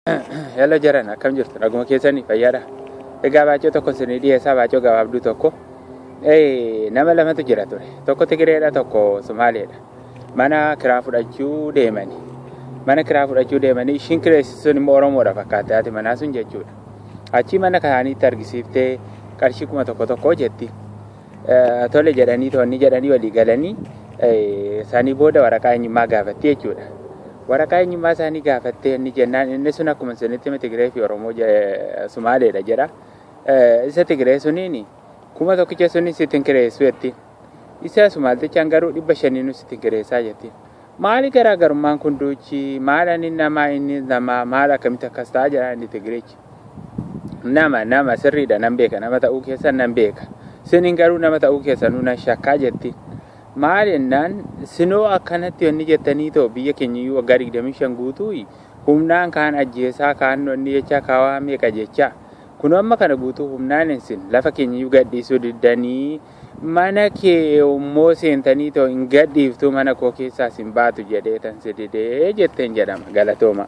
Hello jaran, akkam jirtu? Dhaguma keessanii fayyaadha. Egaa baacoo tokko isinii dhiyeessaa, baacoo gabaabduu tokko. Nama lamatu jira ture. Tokko Tigireedha, tokko Somaaleedha. Mana kiraa fudhachuu deemani. Mana kiraa fudhachuu deemanii ishiin kireessituun immoo Oromoodha fakkaatti, haati manaa sun jechuudha. Achii mana kaaniitti argisiiftee qarshii 1000 tokko jetti. Tole jedhanii toonni jedhanii walii galanii isaanii booda waraqaa eenyummaa gaafatti jechuudha. Waraqaa eenyummaa isaanii gaafattee inni jennaan inni sun akkuma isinitti hime Tigiree fi Oromoo Sumaaleedha jedha. Isa Tigiree suniin 1000 suniin sitti hin kireessu jetti. Isa Sumaaltichaan garuu 500 sitti hin kireessaa jetti. Maali garaagarummaan kun duuchi, maal ani namaa inni namaa, maal akkamitti akkas ta'a jedha inni Tigirichi. Nama nama sirriidha, nan beeka, nama ta'uu keessan nan beeka. Sinin garuu nama ta'uu keessanuu nan shakkaa jetti. Maal jennaan, sinoo akkanatti wanni jettanii too biyya keenya iyyuu waggaa 25 guutuu humnaan kaan ajjeesaa, kaan wanni jechaa, kaawaa meeqa jechaa. Kun amma kana guutuu humnaan isin lafa keenya iyyuu gadhiisuu diddanii, mana kee immoo seentanii too hin gadhiiftuu, mana koo keessaa sin baatu jedhee tan si didee jetteen jedhama. Galatooma.